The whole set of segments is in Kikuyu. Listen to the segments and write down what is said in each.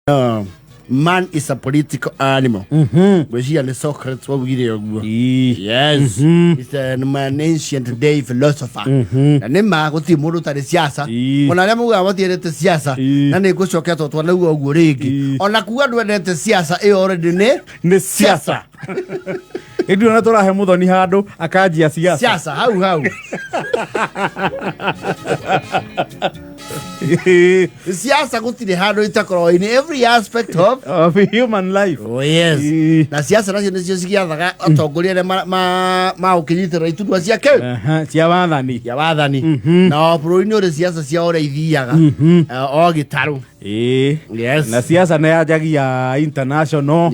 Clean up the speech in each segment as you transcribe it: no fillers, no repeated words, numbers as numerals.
Man is a political animal. Ngwĩciria nĩ Socrates waugire ũguo. Yes. It's an ancient day philosopher. Na nĩ ma gũtirĩ mũndũ ũtarĩ siasa. Ona arĩa maugaga matiendete siasa na nĩ ngũcokera tondũ twanauga ũguo rĩngĩ. Ona kuga ndwendete siasa ĩyo already nĩ Nĩ siasa. Ĩndĩ ona tũrahe mũthoni handũ akanjia siasa. Siasa hau hau. Siasa gũtirĩ handũ itakoragwo in every aspect of of human life. Oh, yes. Na siasa nacio nĩcio cigĩathaga atongoria arĩa magũkĩnyitĩrĩra iturwa ciake. Aha, cia wathani. Cia wathani. Na o bũrũri-inĩ ũrĩ siasa cia ũrĩa ithiaga. O gĩtarũ. Yes. Na siasa nĩ yanjagia international,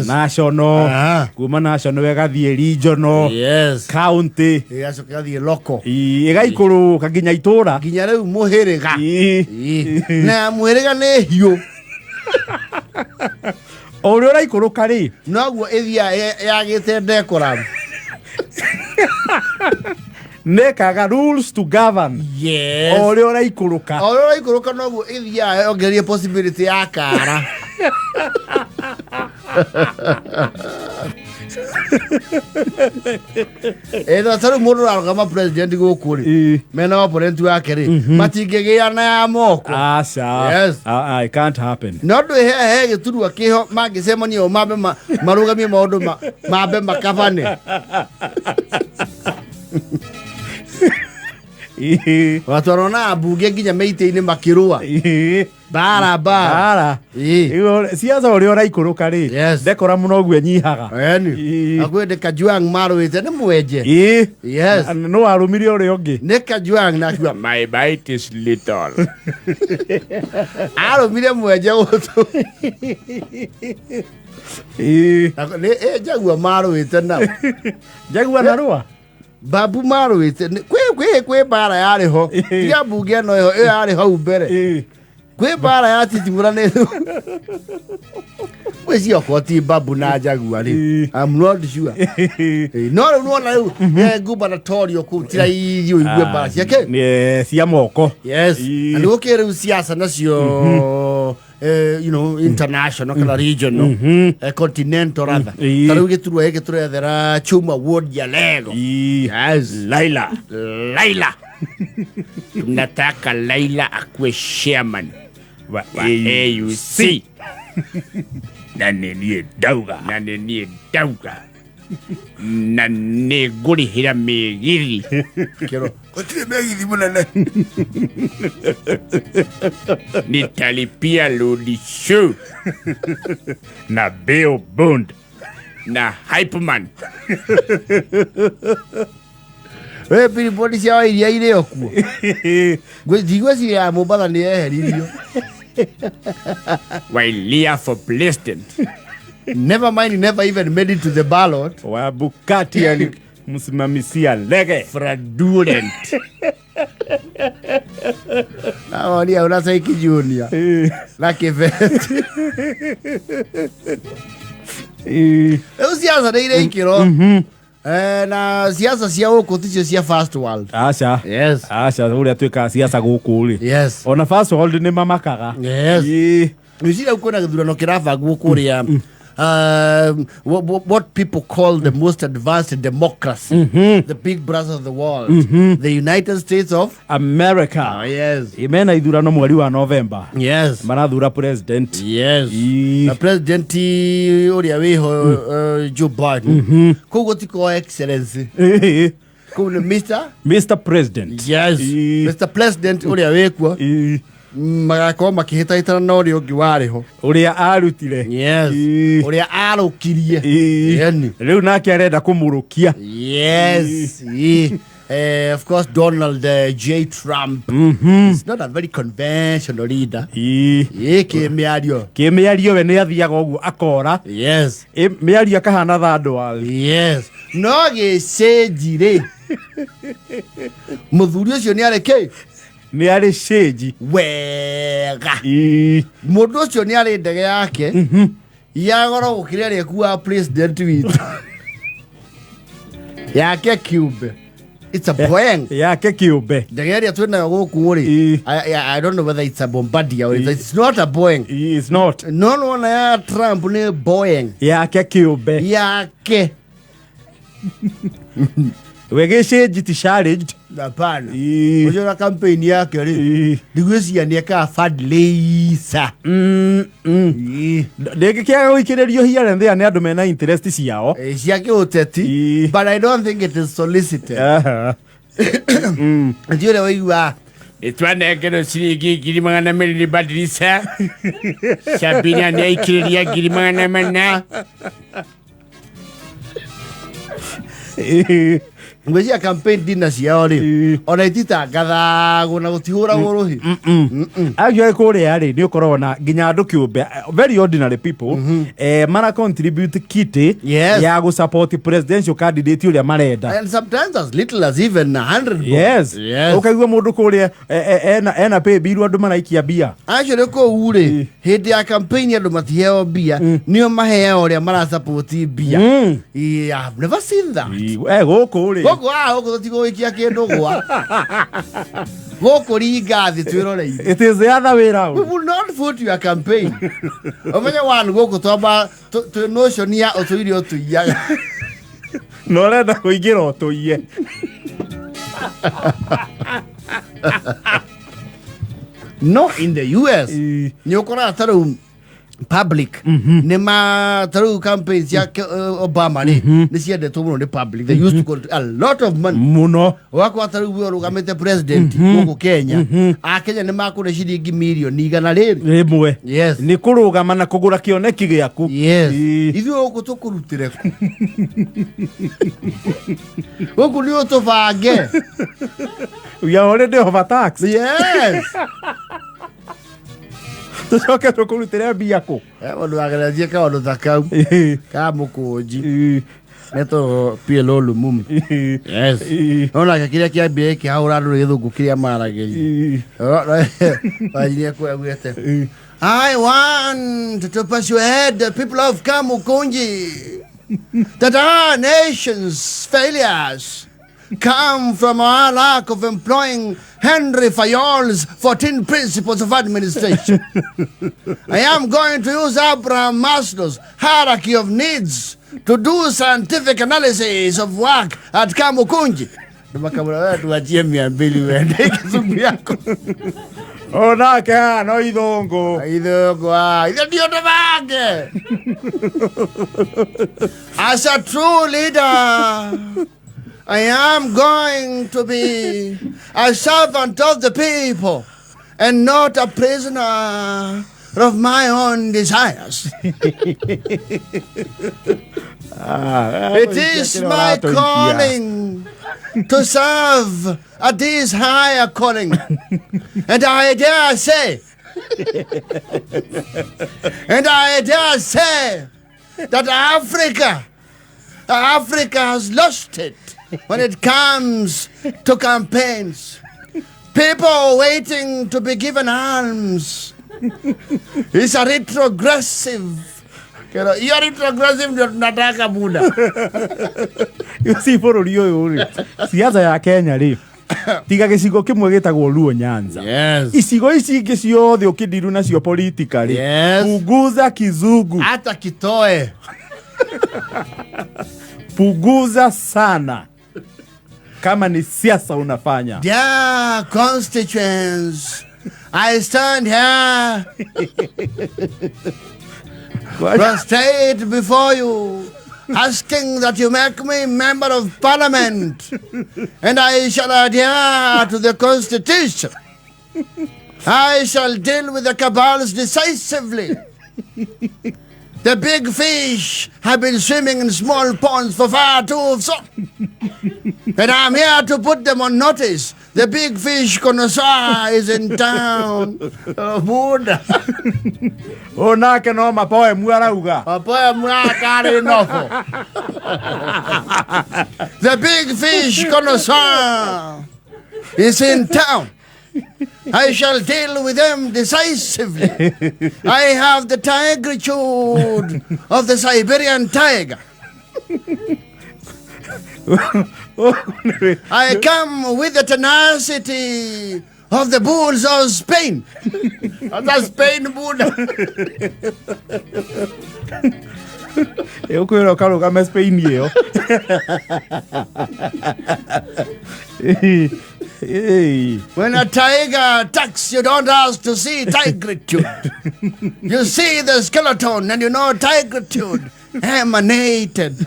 national, kuma national ĩgathiĩ regional, county, Ĩgacoka ĩgathiĩ local. Ĩgaikũrũka nginya itũra. Nginya rĩu mũhĩrĩga. Na mũhĩrĩga nĩ hiũ. O ũrĩa ũraikũrũka rĩ, noguo ĩthiaga yagĩte decorum. Nĩkaga rules to govern. O ũrĩa ũraikũrũka. O ũrĩa ũraikũrũka noguo ĩthiaga yongereire possibility ya kara. Ĩno ta rĩu mũndũ ũrarũgama president gũkũ rĩ, mena opponent wake rĩ, matingĩgĩa na ya moko. Aca. Yes. Ah, ah, it can't happen. No ndũ he gĩturwa kĩho mangĩcemania o mambe marũgamie maũndũ mambe makabane. Watwarwo na ambunge nginya mĩitĩ-inĩ makĩrũa. Bara bara. Bara. Siasa ũrĩa ũraikũrũka rĩ, ndekora mũno ũguo ĩnyihaga. Eni. Akwĩ ndĩ Kajwang marũĩte nĩ mwenje. Yes. No warũmire ũrĩa ũngĩ. Nĩ Kajwang na akiuga my bite is little. Arũmire mwenje gũtũ. Nĩ Njagua marũĩte nao. Njagua na rũa? Babu marũĩte kwĩ mbara yarĩ ho. Tiga mbunge ĩno ĩho, ĩyo yarĩ hau mbere. Kwĩ mbara yatitimuranĩtwo. Gwĩciria okorwo ti Babu na Njagua rĩ. I'm not sure. No rĩu nĩwona rĩu gubernatorial kũu ti raithi ũigue mbara ciake. Cia moko. Yes. Na nĩ gũkĩrĩ rĩu siasa nacio international kana regional, continental rather. Ta rĩu gĩturwa gĩkĩ tũrethera Chuma Ward ya Lego. Yes. Laila. Laila. Tunataka Laila akuwe chairman wa AUC. Na nĩ niĩ ndauga. Na nĩ niĩ ndauga. Na nĩ ngũrĩhĩra mĩgithi. Kĩro. Gũtirĩ mĩgithi mũnene. Nitalipia load show. Na bail bond. Na hypeman. We billboard cia wairia irĩ o kuo. Ndigwĩciria ya Mombatha nĩ yeheririo. Wairia for president. Never mind, never even made it to the ballot. Wabukati alimsimamisia lege. Fraudulent. Nawonia una Saiki Junior. Na Kibeti. Rĩu siasa nĩ irĩ ikĩro. Na siasa cia gũkũ ticio cia first world. Aca. Yes. Aca ũrĩa twĩkaga siasa gũkũ rĩ. Yes. Ona first world nĩ mamakaga. Yes. Ngwĩciria kwĩna gĩthurano kĩrabangwo kũrĩa what people call the most advanced democracy, the big brother of the world, the United States of America. Oh, yes. Mena ithurano mweri wa November. Yes. Marathura president. Yes. Na president ũrĩa wĩho Joe Biden. Kũu gũtikorwo excellency. Kũu nĩ Mr. Mr. President. Yes. Mr. President ũrĩa wĩkuo. Magakorwo makĩhĩtahĩtana na ũrĩa ũngĩ warĩ ho. Ũrĩa arutire. Yes. Ũrĩa arũkirie. Ĩni. Rĩu nake arenda kũmũrũkia. Yes. Of course, Donald J. Trump is not a very conventional leader. Kĩmĩario. Kĩmĩario we nĩ athiaga ũguo akora. Yes. Mĩario akahana third world. Yes. No gĩcĩnji rĩ. Mũthuri ũcio nĩ arĩ kĩ? Nĩ arĩ cĩnji. Wega. Mũndũ ũcio nĩ arĩ ndege yake ya goro gũkĩra ĩrĩa ĩkuaga president witũ. Yake kĩũmbe. It's a Boeing. Yake kĩũmbe. Ndege ĩrĩa twĩ nayo gũkũ rĩ, I don't know whether it's a Bombardier or it's not a Boeing. It's not. No nĩwona ya Trump nĩ Boeing. Yake kĩũmbe. Yake. We gĩcĩnji ti challenged. Hapana. Ĩ. Ũcio na campaign yake rĩ, Ĩ. ndigwĩciria nĩ ekaga fundraiser. Ĩ. Ndĩngĩkĩaga gũikĩrĩrio here and there nĩ andũ mena interest ciao. Eh, cia kĩũteti, Ĩ. but I don't think it is solicited. Ndiũ ũrĩa waigua Nĩtwanengerwo ciringi 200,000 nĩ Badirisa. Sabina nĩaikĩrĩria 400,000. Ngwĩciria campaign dina ciao rĩ, Ĩ. ona ititangathagwo na gũtihũragwo rũhĩ. Actually kũrĩa rĩ nĩ ũkoragwo na nginya andũ kĩũmbe, very ordinary people, mara contribute kitty ya gũ support presidential candidate ũrĩa marenda. And sometimes as little as even 100 bob. Yes. Yes. Ũkaigua mũndũ kũrĩa ena pay bill andũ maraikia mbia. Actually kũu rĩ, hĩndĩ ya campaign andũ matiheo mbia, nĩo maheo ũrĩa marasapoti mbia. Yeah, I've never seen that. Gũkũ rĩ, Gũkũ haha gũkũ tũtigũgĩikia kĩndũ gwa gũkũ ringa thĩ twĩroreire. It is the other way round. We will not vote your campaign. Ũmenye one gũkũ twamba twĩ notion ya ũtũire ũtũiyaga. Na ũrenda kũingĩra ũtũiye. No in the US Ĩ. nĩ ũkoraga ta rĩu public nĩ ma ta rĩu campaign cia Obama rĩ, nĩ ciendetwo mũno nĩ public. They used to go a lot of money. Mũno. Wakwa ta rĩu we ũrũgamĩte president gũkũ Kenya, akenya nĩ makũrĩ ciringi mirioni 100 rĩrĩ. Rĩmwe. Yes. Nĩ kũrũgama na kũgũra kĩoneki gĩaku. Yes. Ĩ. Ithuĩ gũkũ tũkũrutĩre kũ? Gũkũ nĩ ũtũbange. We are already overtaxed. Yes. Tũcoke tũkũrutĩre mbia kũ? Mũndũ wageretie kaũndũ ta kau ka mũkũnji netwo PLO Lumumba. Yes. Nonake kĩrĩa kĩambire kĩhahũra andũ nĩ gĩthũngũ kĩrĩa maragĩria. Wanjirie kuagwete, "I want to persuade the people of Kamukunji that our nation's failures come from our lack of employing Henry Fayol's 14 principles of administration. I am going to use Abraham Maslow's hierarchy of needs to do scientific analysis of work at Kamukunji." Makamura wewe tuachie 200 uende kizungu yako. Onake haha no ithũngũ. Ithũngũ, ah, ithe ndio tũbange. "As a true leader, I am going to be a servant of the people and not a prisoner of my own desires. It is my calling to serve at this higher calling. And I dare say, and I dare say that Africa has lost it when it comes to campaigns. People waiting to be given alms. It's a retrogressive." Kero, hiyo retrogressive ndio tunataka muda. Si bũrũri ũyũ rĩ, siasa ya Kenya rĩ, tiga gĩcigo kĩmwe gĩtagwo Luo Nyanza, icigo ici ingĩ ciothe ũkĩndiru nacio politically, punguza kizungu. Hata kitoe. Punguza sana kama ni siasa unafanya. "Dear constituents, I stand here prostrate before you, asking that you make me member of parliament, and I shall adhere to the constitution. I shall deal with the cabals decisively. The big fish have been swimming in small ponds for far too so. And I'm here to put them on notice. The big fish connoisseur is in town." Oh, Buddha. Onake no mapoemu arauga. Apoya mwakari nofo. "The big fish connoisseur is in town. I shall deal with them decisively. I have the tigritude of the Siberian tiger." I come with the tenacity of the bulls of Spain. Ata Spain bull. Ũkwĩra ũkarũgame Spain ĩyo. Ĩĩ. When a tiger attacks, you don't ask to see tigritude. You see the skeleton and you know tigritude emanated.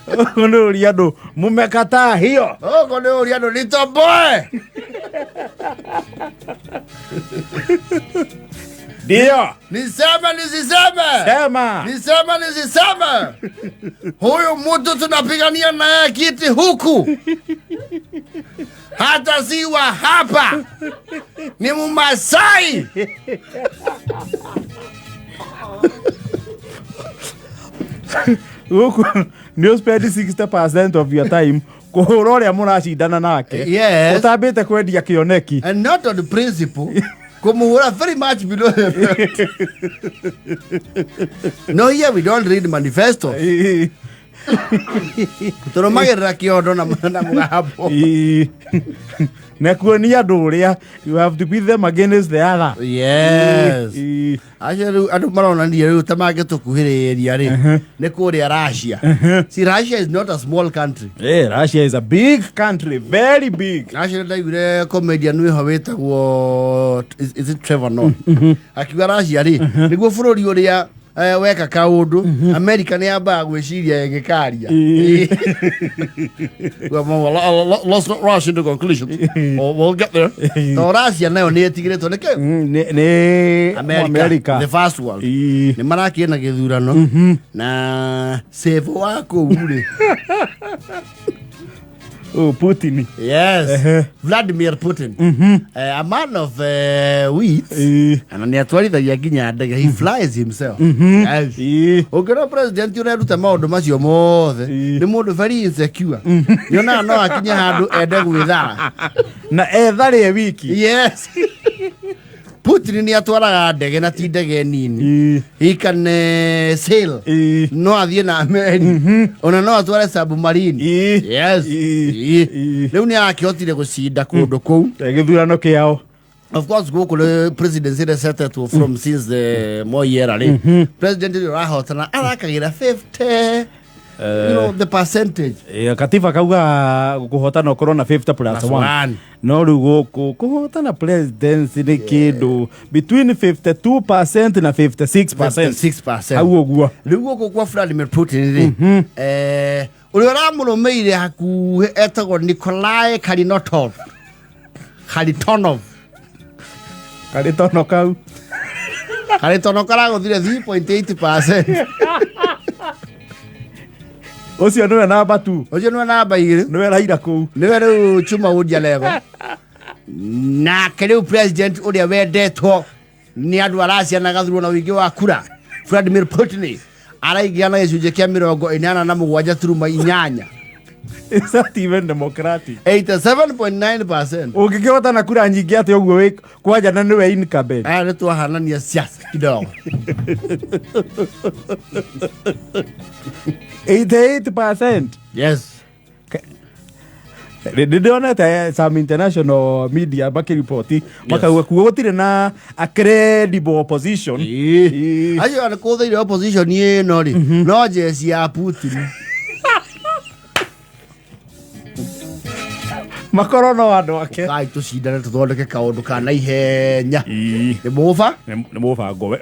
Ũguo nĩ ũria andũ mumekataa hiyo. Ũguo nĩ ũria andũ little boy. Ndio. Niseme nisiseme? Sema. Niseme nisiseme? Huyu mtu tunapigania naye kiti huku hata si wa hapa, ni Mumasai. Gũkũ nĩ ũ spend 60% of your time kũhũra ũrĩa mũracindana nake. Yes. Ũtambĩte kwendia kĩoneki. And not on the principle kumuhura very much below the belt. No, here we don't read manifesto. Ĩĩ. Tũrũmagĩrĩra kĩondo na mũgambo. Ĩĩ. Na kuonia andũ ũrĩa you have to beat them against the other. Yes. Ĩĩ. Acio rĩu andũ maronania rĩu ta mangĩtũkuhĩrĩria rĩ nĩ kũrĩa Russia. See, Russia is not a small country. Eh, Russia is a big country, very big. Russia ndaiguire comedian wĩho wĩtagwo is it Trevor Noah akiuga Russia rĩ nĩguo bũrũri ũrĩa weka kaũndũ America nĩ yambaga gwĩciria ĩgĩkaria. Well, let's not rush into conclusions. We'll get there. To Russia nayo nĩ ĩtigĩrĩtwo nĩkĩ Nĩ America, America. the first world. Ĩĩ. Nĩ marakĩĩ na gĩthurano na cĩbũ wa kũu rĩ. Oh, Putin. Yes. Ehe. Vladimir Putin. A man of wit. Ĩĩ. Na nĩ atwarithagia nginya ndege. He flies himself. Yes. Ĩĩ. Ũngĩona president ũreruta maũndũ macio mothe Ĩĩ. nĩ mũndũ very insecure. Nĩonaga no akinye handũ ende gwĩthara. Na etharĩe wiki. Yes. Putin nĩ atwaraga ndege na ti ndege nini. Ĩĩ. He can sail. Ĩĩ. No athiĩ na meri. Ona no atware submarine. Ĩĩ. Yes. Ĩĩ. Ĩĩ. Ĩĩ. Rĩu nĩ arakĩhotire gũcinda kũndũ kũu. Gĩthurano kĩao. Of course gũkũ nĩ presidency ĩresetetwo from since the Moi era rĩ. President ũrĩa ũrahotana arakagĩra 50 the percentage. Katiba kauga kũhotana ũkorwo na 50 plus Plus 1. one. No rĩu gũkũ kũhotana presidency nĩ kĩndũ between 52% na 56%. 56%. Hau ũguo. Rĩu gũkũ kwa Vladimir Putin rĩ ũrĩa ũramũrũmĩire hakuhĩ etagwo Nikolai Karinotov. Kharitonov. Karĩ tono kau. Kharitonov karagũthire 3.8%. Ũcio nĩwe namba 2. Ũcio nĩwe namba igĩrĩ. Nĩwe Raila kũu. Nĩwe rĩu Chuma Udia Lego. Nake rĩu president ũrĩa wendetwo nĩ andũ a Russia na agathurwo na ũingĩ wa kura Vladimir Putin araingĩra na gĩcunjĩ kĩa 87.8. Is that even democratic? 87.9%. Ũngĩkĩhotana kura nyingĩ atĩa ũguo wĩ kwanja na nĩwe incumbent. Aya nĩ twahanania siasa kidogo. 88%. Yes. Nĩ ndĩonete some international media makĩriboti makauga kuo gũtirĩ na a credible opposition. Ĩĩ. Acio nĩ kũthĩire opposition ĩno rĩ no jeci ya Putin. Makorwo no andũ ake. Kai tũcindane tũthondeke kaũndũ ka naihenya. Ĩĩ. Nĩ mũba? Nĩ mũbango. We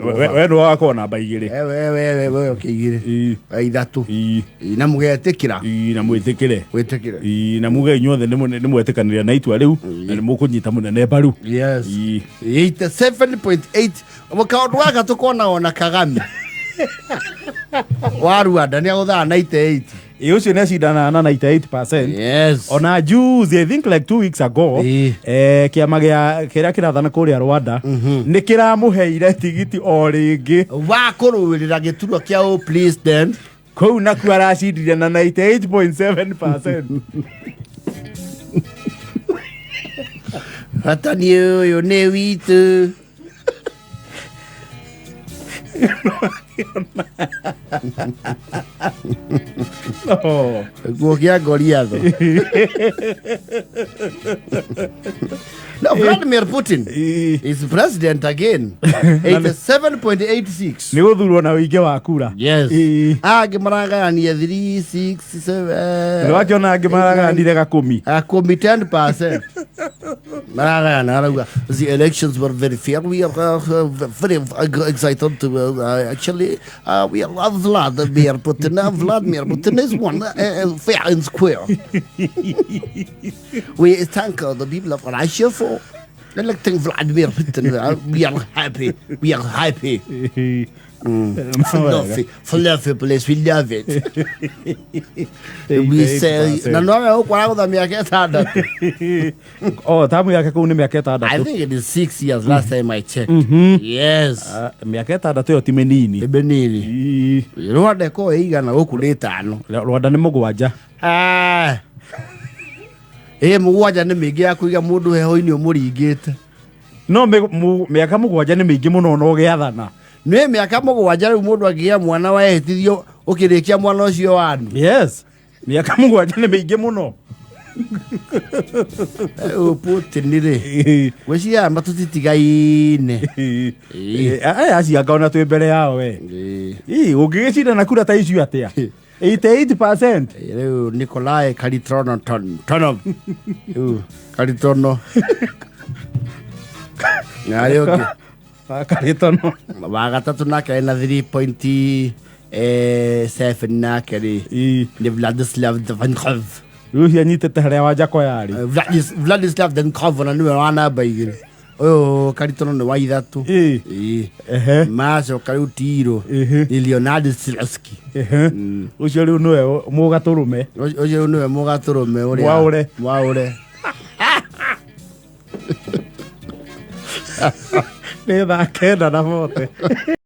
nĩ wagakorwo namba igĩrĩ. We we ũkĩigĩrĩ. Ĩĩ. Ithatũ. Ĩĩ. Ĩĩ, na mũgetĩkĩra. Ĩĩ, na mwĩtĩkĩre. Wĩtĩkĩre. Ĩĩ, na muge inyuothe nĩ mwetĩkanĩria na itua rĩu na nĩ mũkũnyita mũnene mbaru. Yes. Ĩĩ. 87.8 kaũndũ gaka tũkona ona Kagame wa Rwanda nĩ agũthaga 98. Ĩĩ, ũcio nĩ acindanaga na 98%. Yes. Ona juzi, I think like 2 weeks ago, Ĩĩ. kĩama gĩa kĩrĩa kĩrathana kũrĩa Rwanda nĩ kĩramũheire tigiti o rĩngĩ. Wa kũrũĩrĩra gĩturwa kĩa ũ president. Kũu nakuo aracindire na 98.7%. Hatani ũyũ nĩ witũ. Oh. Gĩkuũ kĩa Goliatho. No, Vladimir Putin is president again. 87.86. Nĩ gũthurwo na ũingĩ wa kura. Yes. Angĩ maragayania 3, 6, 7. Nĩ wakĩona angĩ maragayanire gakũmi. Akumi 10%. Maragayana arauga the elections were very fair. We are very excited to actually we are Vladimir Putin. Vladimir Putin is one fair and square. We thank the people of Russia for electing Vladimir Putin. We are happy. We are happy. Fluffy, fluffy place. We love it. We say, na no me ũkwara gũtha mĩaka ĩtandatũ. Oh, tamu yake kũu nĩ mĩaka I 6. think it is 6 years last time I checked. Yes. Ah, mĩaka 6 ĩyo ti mĩnini. Nĩ mĩnini. Rwanda ĩkorwo ĩigana gũkũ nĩ 5. Rwanda nĩ 7. Ah. Ĩ 7 nĩ mĩingĩ ya kũiga mũndũ heho-inĩ ũmũringĩte. No mĩaka 7 nĩ mĩingĩ mũno na ũgĩathana. Nĩ mĩaka 7 rĩu mũndũ angĩgĩa mwana wehĩtithio ũkĩrĩkia mwana ũcio wanu. Yes, mĩaka 7 nĩ mĩingĩ mũno. Rĩu Putin rĩ, gwĩciria aya matũtitigaine. Aya acio ona twĩ mbere yao we. Ĩ, ũngĩgĩcinda na kura ta icio atĩa? 88%. Rĩu Nikolai Karitrono Tonov, rĩu Karitono na arĩa ũngĩ Karĩtono. Wa gatatũ nake ena 3.7 nake rĩ nĩ Vladislav Davankov. Rĩu ũcio anyitĩte harĩa Wanjakwa yarĩ. Vladislav Denkov na nĩwe wa namba 2, ũyũ Karitono nĩ wa 3. Ĩĩ. Macoka rĩu Tiro nĩ Leonard Slutsky. Ũcio rĩu nĩwe mũgatũrũme. Ũcio nĩwe mũgatũrũme ũrĩa Mwaũre. Mwaũre. Nĩ thaa 9 na bote.